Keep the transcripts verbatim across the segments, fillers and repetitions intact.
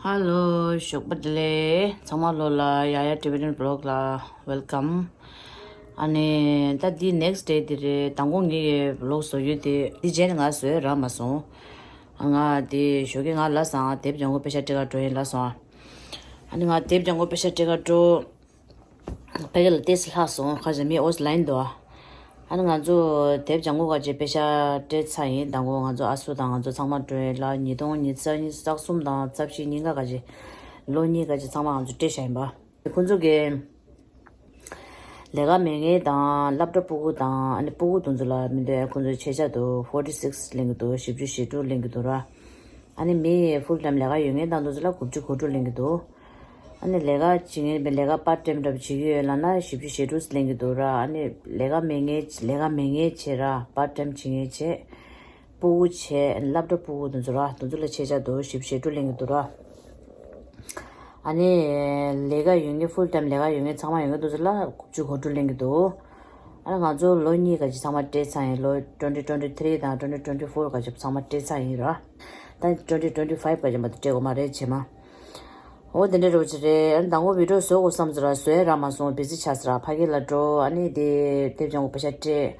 ཧ་ལོ། ཞོགས་པ་བདེ་ལེགས། ཚང་མ་ལོ་ལ་ཡ་ཡ་Tibetan vlog ལ་welcome། ཨ་ནི་ད་འདི་next day དེ་རེད། མདང་དགོང་ངའི་vlog བཟོ་ཡུལ་དེ་འདི་རྗེས་ནས་ང་བཟོས་རག་མ་སོང་། ང་དེ་ཞོགས་ཀས་ང་ལ་སང་དེབ་ལྗང་གུ་པེ་ཤ་སྤྲད་ག་འགྲོ་ཡིན་ལ་སོང་། ཨ་ནི་ང་དེབ་ལྗང་གུ་པེ་ཤ་སྤྲད་ག་འགྲོ། ཕ་གི་ལ་ཏེས་ལྷག་སོང་། ཁ་ཅིག་མི་ཨོས་ལན་འདུག་ཨ་ནི་ང་ཚོ་དེབ་ལྗང་གུ་ག་ཅེ་པེ་ཤ་སྤྲད་ཚར་ཡིན། མདང་དགོང་ང་ཚོ་ཨ་སུ་དང་ང་ཚོ་ཚང་མ་འགྲོ་ཡིན་ལ། ཉིས་སྟོང་ཉི་ཤུ་རྩ་གསུམ་དང་རྩ་བཞི་ཉིན་ག་ག་ཅེ་ལོ་གཉིས་ག་ཅེ་ཚང་མ་ང་ཚོ་སྤྲད་བཞག་ཡིན་པ། ཁོང་ཚོ་གི་ལས་ཀ་མེད་མཁན་དང་སློབ་གྲྭ་སྤུ་གུ་དང་ཨ་ནི་སྤུ་གུ་དེ་ཚོ་ལ་མི་འདོད་ཁོང་ཚོ་ཆེ་ཆ་དུ་forty six ལེན་གི་འདུག་བཞི་བཅུ་ཞེ་དྲུག་ལེན་གི་འདུག་ར། ཨ་ནི་མི་full time ལས་ཀ་ཡོད་མཁན་དང་དེ་ཚོ་ལ་དགུ་བཅུ་གོ་དྲུག་ལེན་གི་འདུག་ཨ་ནི་ལས་ཀ་བྱེད་མཁན་ལས་ཀ་part time འདྲ་པོ་བྱེད་ཀྱི་ཡོད་ལབ་ན་བཞི་བཅུ་ཞེ་དྲུག་ལེན་གི་འདུག་ར། ཨ་ནི་ལས་ཀ་མེད་མཁན་ལས་ཀ་མེད་མཁན་བྱེད་ར། part time བྱེད་མཁན་བྱེད། སྤུ་གུ་བྱས། སློབ་གྲྭ་སྤུ་གུ་དེ་ཚོ་ར། དེ་ཚོ་ལ་ཆེ་ཆ་དུ་བཞི་བཅུ་ཞེ་དྲུག་ལེན་གི་འདུག་ར། ཨ་ནི་ལས་ཀ་ཡོད་མཁན་full time ལས་ཀ་ཡོད་མཁན་ཚང་མ་ཡོད་མཁན་དེ་ཚོ་ལ་དགུ་བཅུ་གོ་དྲུག་ལེན་གི་འདུག་ཨ་ནི་ང་ཚོ་ལོ་གཉིས་ག་ཅིག་ཚང་མ་སྤྲད་ཚར་ཡིན། ལོ་twenty twenty three དང་twenty twenty four ག་ཅིག་ཚང་མ་སྤྲད་ཚར་ཡིན་ར། ད་twenty twenty five ག་ཅིག་མ་གཏོགས་སྤྲད་དགོས་མ་རེད་བྱེད་མ། འོ་དེ་འདྲ་རོ་ཅི་རེད། ཨ་ནི་མདང་དགོང་video བཟོ་དགོས་བསམ་ཟེར་ར། བཟོ་ཡ་རག་མ་སོང་། busy ཆགས་ཟེར་ར། ཕ་གི་ལ་འགྲོ། ཨ་ནི་དེ་དེབ་ལྗང་གུ་པེ་ཤ་སྤྲད།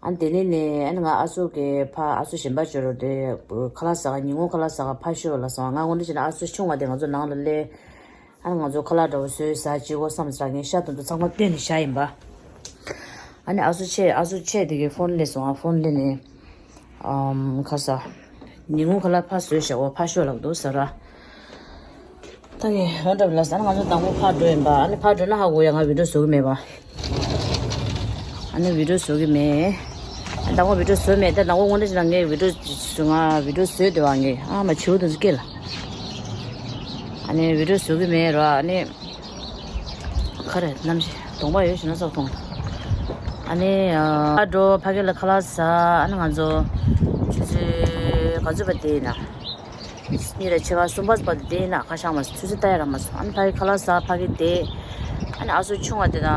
ཨ་ནི་དེ་ནས་ནས་ཨ་ནི་ང་ཨ་སུ་གི་ཕ་ཨ་སུ་གཞན་པ་བྱོས་རོགས་དེ་ཁ་ལག་ཟ་ག་ཉིན་གུང་ཁ་ལག་ཟ་ག་ཕ་ཤོད་ལ་སོང་། ང་དངོས་གནས་བྱས་ན་ཨ་སུ་ཆུང་བ་དེ་ང་ཚོ་ནང་ལ་སླེབས། ཨ་ནི་ང་ཚོ་ཁ་ལག་འདྲ་བོ་བཟོས་ཟ་བྱེད་དགོས་བསམ་ཟེར་ར། ངས་ཤ་དེ་ཚོ་ཚང་མ་བཏོན་ནས་བཞག་ཡིན་པ། ཨ་ནི་ཨ་སུ་ཆེ་ཨ་སུ་ཆེ་དེ་གི་ཕོན་སླེབས་སོང་། ཨ་ཕོན་སླེབས་ནས། ཨམ། ཁ་ས། ཉིན་གུང་ཁ་ལག་ཕར་བཟོས་བཞག་འོ་ཕར་ཤོག་ལབ་འདུག་ཟེར་ར། ད་ངས་འོ་འདྲ་ལ་ཟ་ན་ང་ཚོ་དང་པོ་ཕར་འགྲོ་ཡིན་པ། ཨ་ནི་ཕར་འགྲོ་ན་ཧ་གོ་ཡ་ང་video བཟོ་གི་མེད་པ། ཨ་ནི་video བཟོ་གི་མེད། ཨ་དང་པོ་video བཟོས་མེད། ད་དང་པོ་དངོས་གནས་བྱས་ན་ངས་video བཟོ་ང་video བཟོས་བསྡད་པ་ངས། ཨ་མ་བྱིའུ་དེ་ཚོ་སྐྱེས་ལ། ཨ་ནི་video བཟོ་གི་མེད་ར། ཨ་ནི། ག་རེ་གནམ་གཤིས་གདོང་པ་ཡོད་ཞེ་ན་སོགས་མཐོང་། ཨ་ནི་ཨ་འགྲོ་ཕ་གི་ལ་ཁ་ལག་ཟ། ཨ་ནི་ང་ཚོ་ཆུ་ཚོད་ག་ཚོད་པ་དེ་ཡིན་ན། གཉིས་རེ་ཕྱེད་ཀ་གསུམ་པ་པ་དེ་ཡིན་ན་ཁ་ཤང་མ་ཆུ་ཚོད་ལྟ་ཡ་རག་མ་སོང་། ཨ་ནི་ཕ་གི་ཁ་ལག་ཟ་ཕ་གི་བསྡད། ཨ་ནི་ཨ་སུ་ཆུང་བ་དེ་དང་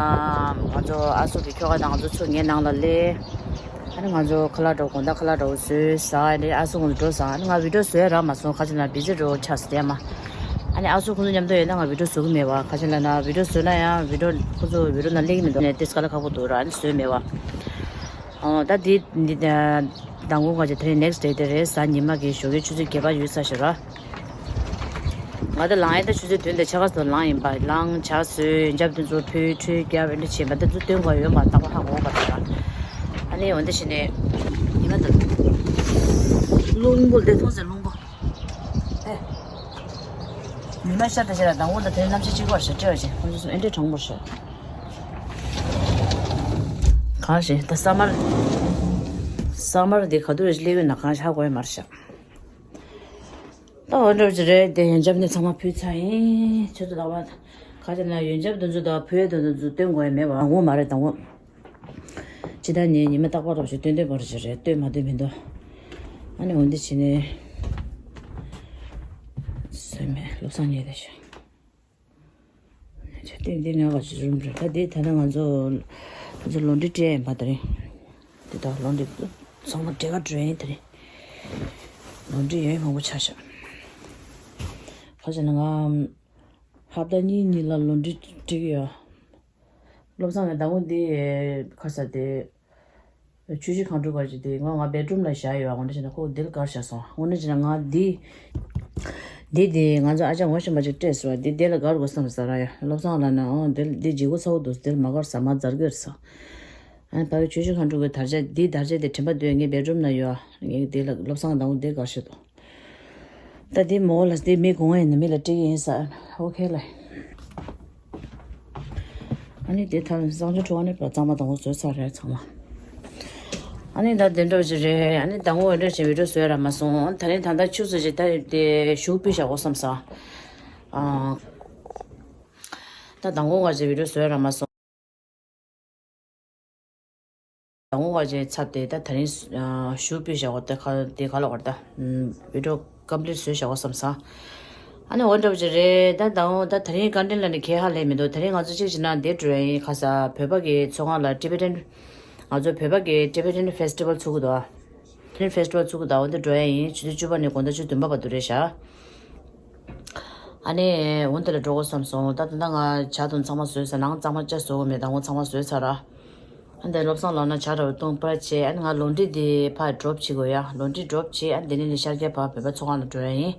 ང་ཚོ་ཨ་སུ་གི་ཁྱོ་ག་དང་ང་ཚོ་ཚུར་ངའི་ནང་ལ་སླེབས། ཨ་ནི་ང་ཚོ་ཁ་ལག་འདྲ་བོ་དགོང་དག་ཁ་ལག་འདྲ་བོ་བཟོས་ཟ་ཡ་ནི་ཨ་སུ་ང་ཚོ་འགྲོ་ཟ། ཨ་ནི་ང་video བཟོས་རག་མ་སོང་། ཁ་ཅིག་ན་busy འགྲོ་ཆགས་སོང་དེ་མ། ཨ་ནི་ཨ་སུ་ཁོང་ཚོ་མཉམ་དུ་ཡོད་ན་ང་video བཟོ་གི་མེད་པ། ཁ་ཅིག་ལ་ན་video བཟོས་ན་ཡང་video ཁོང་ཚོ་video ནང་སླེབས་ཀྱི་མི་འདུག་ནས་ཏེས་ཁ་ལག་ཁག་པོ་འདུག་ར། ཨ་ནི་བཟོས་མེད་པ། ཨོ་ད་འདི་འདི་མདང་དགོང་ག་ཅིག་དེ་རིང་next day དེ་རེད། གཟའ་ཉི་མ་གི་ཞོགས་ཀའི་ཆུ་ཚོད་བརྒྱད་པ་ཡོལ་ཚར་ཤག་ར། ང་ད་ལངས་ཡ་ད་ཆུ་ཚོད་བདུན་དང་ཕྱེད་ཀ་ཙམ་ལངས་ཡིན་པ། ལངས་ཇ་བཟོས་ཡོན་ཆབ་དེ་ཚོ་ཕུལ་ཁྲུས་བརྒྱབ་ཡོན་ཏན་བྱས་པ་དེ་ཚོ་སྟོན་དགོས་ཡོད་མ་རྟག་པར་ཧ་གོ་བ་རེད་ར། ཨ་ནི་འོན་ཏེ་ཕྱིན་ནས་ཉི་མ་དང་རླུང་པོ་ལས་མཐོང་ཟེར་རླུང་པོ་ཨེ། ཉི་མ་ཤར་ད་ཤར་དང་པོ་དང་དེ་གནམ་གཤིས་གཅིག་པར་ཤར་སྤྲད་པ་བྱས་ཁོང་ཚོ་སོང་ཨེ་འདྲས་གྲང་མོར་ཤར། གང་ཞིག་ད་ས་དམར་ས་དམར་འདི་ག་དུས་རེ་སླེབས་ཡོད་ན་གང་ཤར་དགོས་ཡོད་མ་རེད་ཤག་ད་འོ་འདྲ་བྱས་རེད་དེ་ཡོན་ཆབ་ནི་ཚང་མ་ཕུལ་ཚར་ཡིན། ཆུ་ཚོད་ལྟ་བ་ཁ་ཅིག་ན་ཡོན་ཆབ་དེ་ཚོ་དང་ཕུལ་ཡས་དེ་ཚོ་སྟོན་དགོས་ཡས་མེད་པ་ངོ་མ་རེད་དང་པོ། ཅི་ད་ནི་ཉི་མ་རྟག་པར་རོགས་ཞུ་སྟོན་སྟོན་པར་ཞུ་རེད་སྟོན་མ་སྟོན་མི་འདུག་ཨ་ནི་འོན་ཏེ་ཕྱིན་ནས་སོན་མེད་བློ་བཟང་ཉལ་བསྡད་ཤག་ཆ་སྟོན་འདི་ངས་ག་ཅི་རུམ་རེད་ད་འདི་ད་ལྟ་ང་ཚོ་ང་ཚོ་ལོན་ཌི་སྤྲད་ཡིན་པ་དེ་རིང་འདི་དག་ལོན་ཌི་ཚང་མ་སྤྲད་ག་འགྲོ་ཡིན་དེ་རིང་ལོན་ཌི་ཡོད་མང་པོ་ཆགས་ཤག་ཁ་ཅིག་ན་ང་ཧབ་ཏ་གཉིས་གཉིས་ལ་ལོན་ཌི་སྤྲད་ཀྱི་ཡོད། བློ་བཟང་ངས་ཟླ་ངོ་འདི་ཁ་ས་དེ་ཆུ་བཞི་སྒང་དྲུག་ག་ཅིག་དེ་ང་ང་བེད་རུམ་ལ་བཞག་ཡོད། དངོས་གནས་བྱས་ན་ཁོ་འདིར་བཀར་བཞག་སོང་། དངོས་གནས་བྱས་ན་ང་འདི་འདི་དེ་ང་ཚོ་ཨ་ཅག་ངོ་ཤེས་མ་ཅིག་སྤྲད་སོང་། འདི་དེ་ལ་བཀར་དགོས་བསམ་ཟེར་ར་ཡ། བློ་བཟང་ལ་ན་ཨོ་འདི་འདི་བརྗེ་པོ་ཚ་པོ་འདུག་འདིར་མ་བཀར་ཟ་མ་ཛར་གི་རེད་ཟེར། ཨ་ནི་ཕ་གི་ཆུ་བཞི་སྒང་དྲུག་གི་དར་ཆ་འདི་དར་ཆ་དེ་དྲན་པ་འདུག་ངའི་བེད་རུམ་ན་ཡོད། ངས་འདི་ལ་བློ་བཟང་དང་འདི་བཀར་བཞག་འདུག་ད་འདི་མོ་ལ་འདི་མི་གོང་ཡིན་ན་མི་ལ་སྤྲད་ཀྱི་ཡིན་ས། ཨོ་ཁེ་ལ། ཨ་ནི་དེ་ཐ་གསང་སྤྱོད་ཁྲོ་བ་ནི་བ་གཙང་མ་དང་པོ་བཟོས་ཚར་རེད་ཚང་མ། ཨ་ནི་ད་དེ་འདྲ་ཞིག་རེད། ཨ་ནི་ད་ངོ་འདྲ་ཞིག་བི་ཌིའོ་བཟོས་ར་མ་སོང་། ད་ནི་ད་ལྟ་ཆུ་ཚོད་ཅིག་ད་དེ་ཞུགས་པི་བཞག་གོ་བསམ་ས། ཨ། ད་དང་པོ་ང་ཅིག་བི་ཌིའོ་བཟོས་ར་མ་སོང་། དང་པོ་བ་ཅན་ཚབ་དེ་ད་ད་རིང་ཞུ་པི་བཞག་པ་དེ་ག་དེ་ག་ལ་བར་ད་བི་ཌིའོ་ཀམ་པི་ལིཊ་བཟོས་བཞག་པ་བསམ་ས། ཨ་ནི་འོ་འདྲ་བ་ཅིག་རེད། ད་དང་པོ་ད་ད་རིང་ཀོན་ཊེན་ལ་ནི་གས་ཧ་ལས་མི་འདུག་ད་རིང་ང་ཚོ་གཅིག་བྱས་ན་འདིར་འགྲོ་ཡ་ཡིན། ཁ་ས་བོད་པ་གི་མཚོ་སྔོན་ལ་ཊི་བེ་ཊན་ང་ཚོ་བོད་པ་གི་ཊི་བེ་ཊན་ཕེ་སི་ཊི་བལ་ཚུགས་ཀྱི་འདུག་ཊི་བེ་ཊན་ཕེ་སི་ཊི་བལ་ཚུགས་ཀྱི་འདུག་འོ་འདིར་འགྲོ་ཡ་ཡིན། ཆུ་ཚོད་བཅུ་པ་ནས་དགོང་དག་ཆུ་ཚོད་བདུན་པ་བར་དུ་རེད་ཤག་ཨ་ནི་འོ་དེ་ལ་འགྲོ་དགོས་བསམ་སོང་། ད་ད་ལྟ་ང་ཇ་དང་ཚང་མ་བཟོས་ཚར། ནང་ཚང་མ་ཇ་བཟོ་དགོས་མེད། ད་འོ་ཚང་མ་བཟོས་ཚར་ར། ཨ་འདི་བློ་བཟང་ལགས་ན་ཇ་འདྲ་བོ་བཏུང་པར་བྱས། ཨ་ནི་ང་ལོན་ཌི་འདི་ཕར་ཌོབ་བྱེད་དགོས་ཡ། ལོན་ཌི་ཌོབ་བྱས། ཨ་འདི་ནས་ནི་ཤར་རྒྱག་ཕར་བོད་པ་ཚོགས་ཁང་ལ་འགྲོ་ཡ་ཡིན།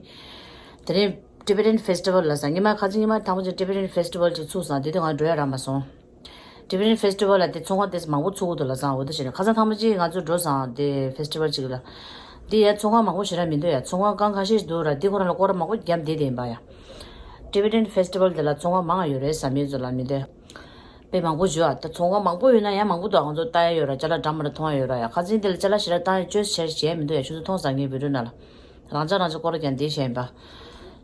དེ་རིང་Tibetan Festival ལ་ས་ཉི་མ་ཁ་ཚིག་ཉི་མ་དང་པོ་ཅིག་Tibetan Festival ཅིག་ཚུགས་སོང་། དེ་དུས་ང་འགྲོ་ཡ་རག་མ་སོང་། Tibetan Festival ལ་དེ་ཚོང་ཁང་དེ་མང་པོ་ཚུགས་འདུག་ལ་སང་འོ་དེ་བྱས་ནས་ཁ་སང་ཐེངས་མ་གཅིག་ང་ཚོ་འགྲོ་སོང་དེ་Festival ཅིག་ལ། དེ་ཡ་ཚོང་ཁང་མང་པོ་ཞེ་དྲག་མི་འདུག་ཡ། ཚོང་ཁང་གང་ཁ་ཤས་ཤིག་འདུག་ར། དེ་ཁོ་རང་ལ་སྐོར་ར་མང་པོ་བརྒྱབ་བསྡད་དེ་ཡིན་པ་ཡ། Tibetan Festival དེ་ལ་ཚོང་ཁང་མང་ཡོད་རེད་བསམ་མི་ཚོ་ལ་མི་འདོད། དཔེ་མང་པོ་བྱོས་ཨ། ད་ཚོང་ཁང་མང་པོ་ཡོད་ན་ཡང་མང་པོ་འདུག་ང་ཚོ་ལྟ་ཡ་ཡོད་ར། ཅ་ལག་འདྲ་མི་འདྲ་མཐོང་ཡ་ཡོད་ར་ཡ། ཁ་སང་དེ་ལ་ཅ་ལག་ཞེ་དྲག་བཏང་ཡ་བཅོས་བྱས་བྱས་མི་འདུག་ཡ། ཆུ་ཚོད་ཐོངས་ས་ངའི་བི་ཌིའོ་ནང་ལ། རང་ཅག་རང་ཅག་སྐོར་ར་ཀྱང་འདི་བྱས་ཡིན་པ།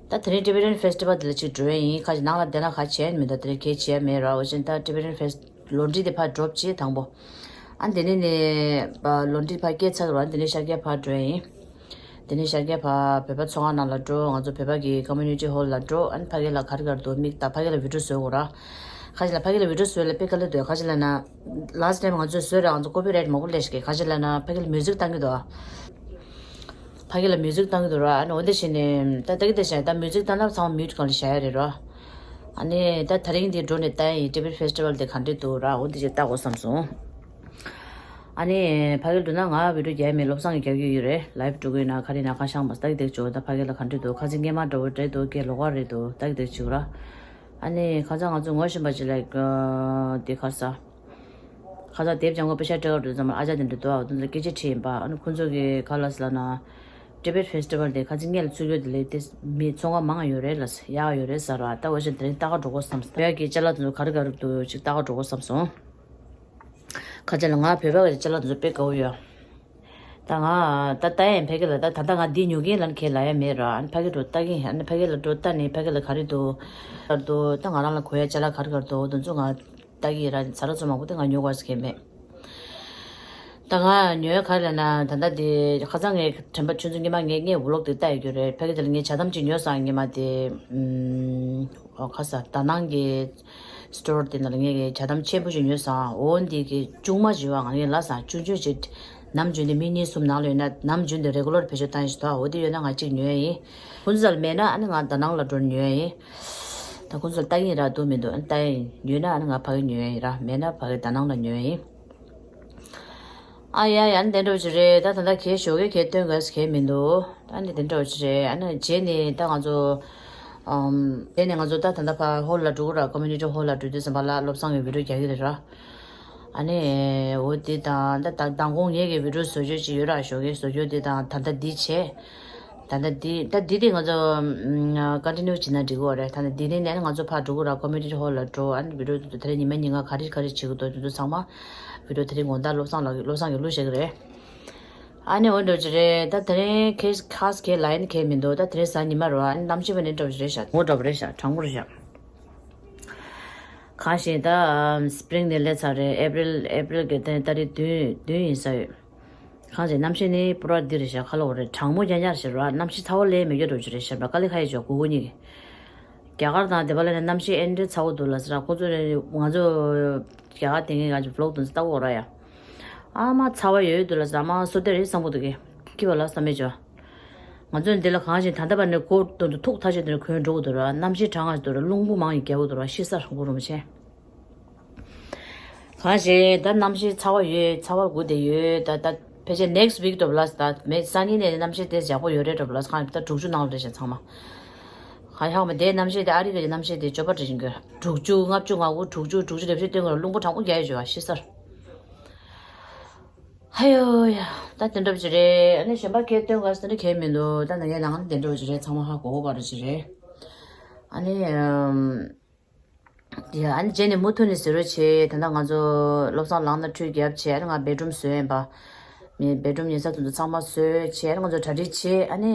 ད་དེ་རིང་Tibetan Festival དེ་ལ་ཅིག་འགྲོ་ཡ་ཡིན། ཁ་ཅིག་ནང་ལ་བསྡད་ན་ཁ་བྱས་མི་འདུག་དེ་རིང་གས་བྱས་མེད་ར། འོ་ཅན་ད་Tibetan Fest ལོན་ཌི་དེ་ཕར་ཌོབ་བྱས་དང་པོ། ཨ་འདི་ནས་ནི་ལོན་ཌི་ཕར་སྐྱེལ་ཚར་ར། འདི་ནས་ཤར་རྒྱག་ཕར་འགྲོ་ཡ་ཡིན། དེ་ནས་ཤར་རྒྱག་ཕར་བོད་པ་ཚོགས་ཁང་ནང་ལ་འགྲོ། ང་ཚོ་བོད་པ་གི་Community Hall ལ་འགྲོ། ཨ་ནི་ཕ་གི་ལ་ག་རེ་ག་རེ་འདུག་མིག་ལྟ། ཕ་གི་ལ་བི་ཌིའོ་བཟོ་དགོས་ར། ཁ་ཅིག་ལ་ཕ་གི་ལ་བི་ཌིའོ་བཟོ་ལ་དཔེ་དཀའ་ལས་འདུག་ཁ་ཅིག་ལ་ན་last time ང་ཚོས་བཟོས་ར། ང་ཚོ་copyright མང་པོ་སླེབས་ཤག་ཁ་ཅིག་ལ་ན་ཕ་གི་ལ་music བཏང་གི་འདུག་ཕ་གི་ལ་music བཏང་གི་འདུག་ར། ཨ་ནི་འོ་འདི་བྱས་ནས་ད་ལྟ་གི་དེ་བྱས་ད་music བཏང་ན་ཚང་མ་mute སྒང་ལ་བཞག་ཡ་རེད་ར། ཨ་ནི་ད་དེ་རིང་འདི་འགྲོ་ནས་ལྟ་ཡ་ཡིན། Tibet Festival དེ་ག་འདྲས་འདུག་ར། འོ་འདི་ཅིག་ལྟ་དགོས་བསམ་སོང་། ཨ་ནི་ཕ་གིར་འགྲོ་ན་ང་བི་ཌིའོ་རྒྱག་མེད། བློ་བཟང་གིས་རྒྱག་གི་ཡོད་རེད། ལའིབ་འགྲོ་གི་ཡོད་ན་ག་རེ་ན་ཁ་བྱང་མ་སྟག་གི་དེ་བྱོས། ད་ཕ་གི་ལ་ག་འདྲ་འདུག་ཁ་ཚིག་སྔས་མ་འདྲ་བོ་འདྲ་འདུག་གས་ལོགས་ཀ་རེད་འདུག་སྟག་གི་དེ་བྱོས་ར། ཨ་ནི་ཁ་སང་ང་ཚོ་ངོ་ཤེས་པ་ཅིག་ལ་དེ་ཁ་ས་ཁ་ས་དེབ་ལྗང་ཁུ་པེ་ཤ་སྤྲད་ག་འགྲོ་ཙམ་ཨ་ཅག་དེ་འདྲ་འདུག་ཨ་དེ་ཚོ་སྐད་ཆ་དྲིས་ཡིན་པ། ཨ་ནི་ཁོ་ཚོ་གི་ག་ལ་ས་ལ་ན་Tibet Festival དེ་ཁ་ཚིག་སྔས་ལ་ཚུགས་ཡོད་དེ་ལས་དེ་མི་ཚོང་ཁང་མང་ཡོད་རེད་ལ་ཡག་ཡོད་རེད་ཟེར་བ། ད་འོ་ཞིག་དེ་རིང་ལྟ་ག་འགྲོ་དགོས་བསམ་སོང་། བོད་ཀྱི་ཅ་ལག་དེ་ཚོ་ག་རེ་ག་རེ་འདུག་ཅིག་ལྟ་ག་འགྲོ་དགོས་བསམ་སོང་། ཁ་ཅིག་ལ་ང་བོད་པ་གི་ཅ་ལག་དེ་ཚོ་དཔེ་དགའ་བོ་ཡོད། ད་ང་ད་ལྟ་ཡང་ཕ་གི་ལ་ད་ད་ལྟ་ང་འདི་ཉོ་མཁན་ལ་ནི་ཁས་ལ་ཡ་མེད་ར། ཨ་ནི་ཕ་གི་འགྲོ་ལྟ་གིན། ཨ་ནི་ཕ་གི་ལ་འགྲོ་ལྟ་ནི་ཕ་གི་ལ་ག་རེ་འདུག་ག་རེ་འདུག་ད་ང་རང་ལ་གོ་ཡ་ཅ་ལག་ག་རེ་ག་རེ་འདུག་དེ་ཚོ་ང་ལྟ་གི་ཡིན་ར། ཟ་ར་ཚོ་མང་པོ་དེ་ང་ཉོ་དགོས་ཟེར་མཁན་མེད། ད་ང་ཉོ་ཡ་ག་རེ་ལབ་ན་ད་ལྟ་དེ་ཁ་སང་ངའི་དྲན་པ་ཆུ་ཚོད་ཉི་མ་ངའི་ངའི་vlog དེ་ལྟ་ཡོད་རྒྱུ་རེད། ཕ་གི་དེ་ལ་ངས་ཇ་དམ་ཅིག་ཉོས་སོང་། ཉི་མ་དེ་ཨམ་ཨོ་ཁ་ས་ད་ནང་གི་སི་ཊོར་དེ་ནང་ལ་ངས་ཇ་དམ་ཆེན་པོ་ཞིག་ཉོས་སོང་། འོ་འདི་གི་ཆུང་མ་ཞིག་བ། ང་ངས་ལབ་སོང་ཆུང་ཆུང་ཞིག་ནམ་རྒྱུན་དེ་མི་གཉིས་གསུམ་ནང་ལ་ཡོད་ན་ནམ་རྒྱུན་དེ་regular བེད་སྤྱོད་བཏང་ཞིག་ཐོག་འོ་དེ་ཡོད་ན་ང་གཅིག་ཉོ་ཡ་ཡིན། ཁོང་ཚོ་ལ་མེད་ན་ཨ་ནི་ང་ད་ནང་ལ་འགྲོ་ཉོ་ཡ་ཡིན། ད་ཁོང་ཚོ་ལ་ལྟ་གི་ཡིན་ར། འདུག་མི་འདུག་ཨ་ནི་ལྟ་ཡ་ཡིན། ཡོད་ན་ཨ་ནི་ང་ཕ་གི་ཉོ་ཡ་ཡིན་ར། མེད་ན་ཕ་གི་ད་ནང་ལ་ཉོ་ཡ་ཡིན། ཨ་ཡ་ཡ། ཨ་ནི་དེ་འདྲ་བོ་ཅིག་རེད། ད་ད་ལྟ་གས་ཞོགས་ཀས་གས་སྟོན་དགོས་གས་མི་འདུག་ཨ་ནི་དེ་འདྲ་བོ་ཅིག་རེད། ཨ་ནི་རྗེས་ནས་ད་ང་ཚོ་ཨམ་རྗེས་ནས་ང་ཚོ་ད་ད་ལྟ་ཕར་ཧོལ་ལ་འགྲོ་གི་ར། Community Hall ལ་འགྲོ་དུས་ཙམ་པ་ལ་བློ་བཟང་གི་བི་ཌིའོ་རྒྱག་གི་རེད་ར། ཨ་ནི་འོ་དེ་དང་ད་ད་མདང་དགོང་ངེད་ཀྱི་བི་ཌིའོ་བཟོ་རྒྱུ་ཅིག་ཡོད་ར། ཞོགས་ཀས་བཟོ་རྒྱུ་དེ་དང་ད་ལྟ་འདི་བྱས། ད་ལྟ་འདི་ད་འདི་དེ་ང་ཚོ་ཨམ་continue བྱེད་ན་འགྲིག་གི་རེད། ད་ནི་འདི་ནས་ནས་ང་ཚོ་ཕར་འགྲོ་གི་ར། Community Hall ལ་འགྲོ། ཨ་ནི་བི་ཌིའོ་དེ་ཚོ་དེ་རིང་ཉི་མ་ཉིན་གང་ག་རེ་ག་རེ་བྱེད་ཀྱི་འདུག་དེ་ཚོ་ཚང་མ་བི་ཌིའོ་དེ་རིང་དགོང་དག་བློ་བཟང་ལགས་བློ་བཟང་གིས་བླུགས་བཞག་གི་རེད། ཨ་ནི་འོ་འདྲ་ཅིག་རེད། ད་དེ་རིང་ཁེ་ཁ་སི་ཁེ་ལ་ཡིན་ཁེ་མི་འདུག་ད་དེ་རིང་གཟའ་ཉི་མ་རེད་བ། ཨ་ནི་གནམ་གཤིས་པ་ནི་འདྲ་བོ་ཞིག་རེད་ཤག་ངོ་འདྲ་བོ་རེད་ཤག་གྲང་མོ་རེད་ཤག་གང་ཞིག་ད་spring ནས་སླེབས་ཚར་རེད། April April གི་ད་ད་རེས་བདུན་བདུན་ཡིན་ས་ཡོད། གང་ཞིག་གནམ་གཤིས་ནི་པུ་ར་འདི་རེད་ཤག་ཁ་ལོ་རེད། གྲང་མོ་རྐྱང་རྐྱང་ཞིག་རེད་བ། གནམ་གཤིས་ཚ་བ་ལས་མེད་རྒྱུ་འདྲ་བོ་ཞིག་རེད་ཤག་དཀའ་ལས་ཁག་ཡོད་ཅོག་གུ་གུ་གཉིས་ཀྱི། རྒྱ་གར་དང་དེ་པ་ལ་ནི་གནམ་གཤིས་ཨེ་འདྲའི་ཚ་བོ་འདུག་ལ་ཟེར། ཁོ་ཚོ་ནི་ང་ཚོ་རྒྱ་གར་དེ་ངས་ང་ཚོ་vlog དུ་ལྟ་གོ་ར་ཡ། ཨ་མ་ཚ་བ་ཡོད་ཡོད་འདུག་ལ་ཟེར། ཨ་མ་སོ་དེ་རེད་བསམ་གོ་འདུག་གི། ཁྱི་བ་ལ་བསམ་མེད་ཅོ། ང་ཚོ་འདི་ལ་གང་ཞིག་ད་ལྟ་བར་ནས་སྒོ་དོན་དུ་ཐུག་ཐག་ཆོད་དེ་ནས་གོན་འགྲོ་གི་འདུག་ར། གནམ་གཤིས་གྲང་ང་ཞིག་འདུག་ར། རླུང་བུ་མང་ཡི་རྒྱལ་པོ་འདུག་ར། ཤི་ས་རང་བུ་རུ་མ་བྱས། གང་ཞིག་ད་གནམ་གཤིས་ཚ་བ་ཡོད། ཚ་བ་དགུ་དེ་ཡོད། ད་ད་ཕལ་ཆེར་next week འགྲོ་ལ་ད་མེད་སང་ཉིན་ནས་གནམ་གཤིས་དེ་ཡག་པོ་ཡོད་རེད་འགྲོ་ལ། གང་ད་དྲུག་ཅུ་ནང་རེད་ཤག་ཚང་མ། གང་ཡང་མ་དེ་གནམ་གཤིས་དེ་ཨ་རི་གི་གནམ་གཤིས་དེ་སྤྱོད་པ་འདྲ་ཞིག་གི་དྲུག་ཅུ་ལྔ་བཅུ་ང་དགུ་དྲུག་ཅུ་དྲུག་ཅུ་རེ་བཞི་སྟོན་གི་ར། རླུང་བུ་གྲང་པོ་རྒྱག་ཡོད་ཅོ་བ་ཤི་སར། ཧ་ཡོ་ཡ། ད་དེ་འདྲ་བྱེད་རེད། ཨ་ནི་གཞན་པ་ཁྱེད་སྟོན་ག་ཟེར་ན་ཁྱེད་མི་འདུག་ད་ནང་ཡ་ནང་ནི་དེ་འདྲ་བྱེད་རེད། ཚང་མ་ཧ་གོ་གོ་བ་རེད་བྱེད་རེད། ཨ་ནི་ཨམ། ཡ་ཨ་ནི་རྗེས་ནས་མུ་མཐུད་ནས་ཟེར་རོགས་བྱེད། ད་ལྟ་ང་ཚོ་བློ་བཟང་ལགས་ན་ཁྲུས་རྒྱབ་བྱས། ཨ་ནི་ང་bedroom བཟོས་ཡིན་པ། ངའི་bedroom ཉལ་ས་དེ་ཚོ་ཚང་མ་བཟོས་བྱས། ཨ་ནི་ང་ཚོ་གྲ་སྒྲིག་བྱས། ཨ་ནི་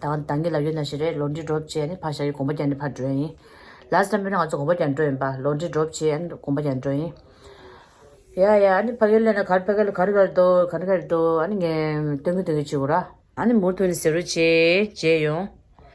ད་ད་གིན་ལབ་ཡོད་ན་ཞིག་རེད། laundry drop བྱས། ཨ་ནི་ཕར་བཞག་གི་གོམ་པ་རྒྱག་ནས་ཕར་འགྲོ་ཡིན། last time ཡིན་ན་ང་ཚོ་གོམ་པ་རྒྱག་འགྲོ་ཡིན་པ། laundry drop བྱས། ཨ་ནི་གོམ་པ་རྒྱག་འགྲོ་ཡིན། ཡ་ཡ། ཨ་ནི་ཕ་གི་ལ་ན་ག་རེ་ཕ་གི་ལ་ག་རེ་ག་རེ་འདུག་ག་རེ་ག་རེ་འདུག་ཨ་ནི་ངས་སྟོན་གི་སྟོན་གི་བྱེད་དགོས་ར། ཨ་ནི་མུ་མཐུད་ནས་ཟེར་རོགས་བྱེད། བྱེད་ཡོང་།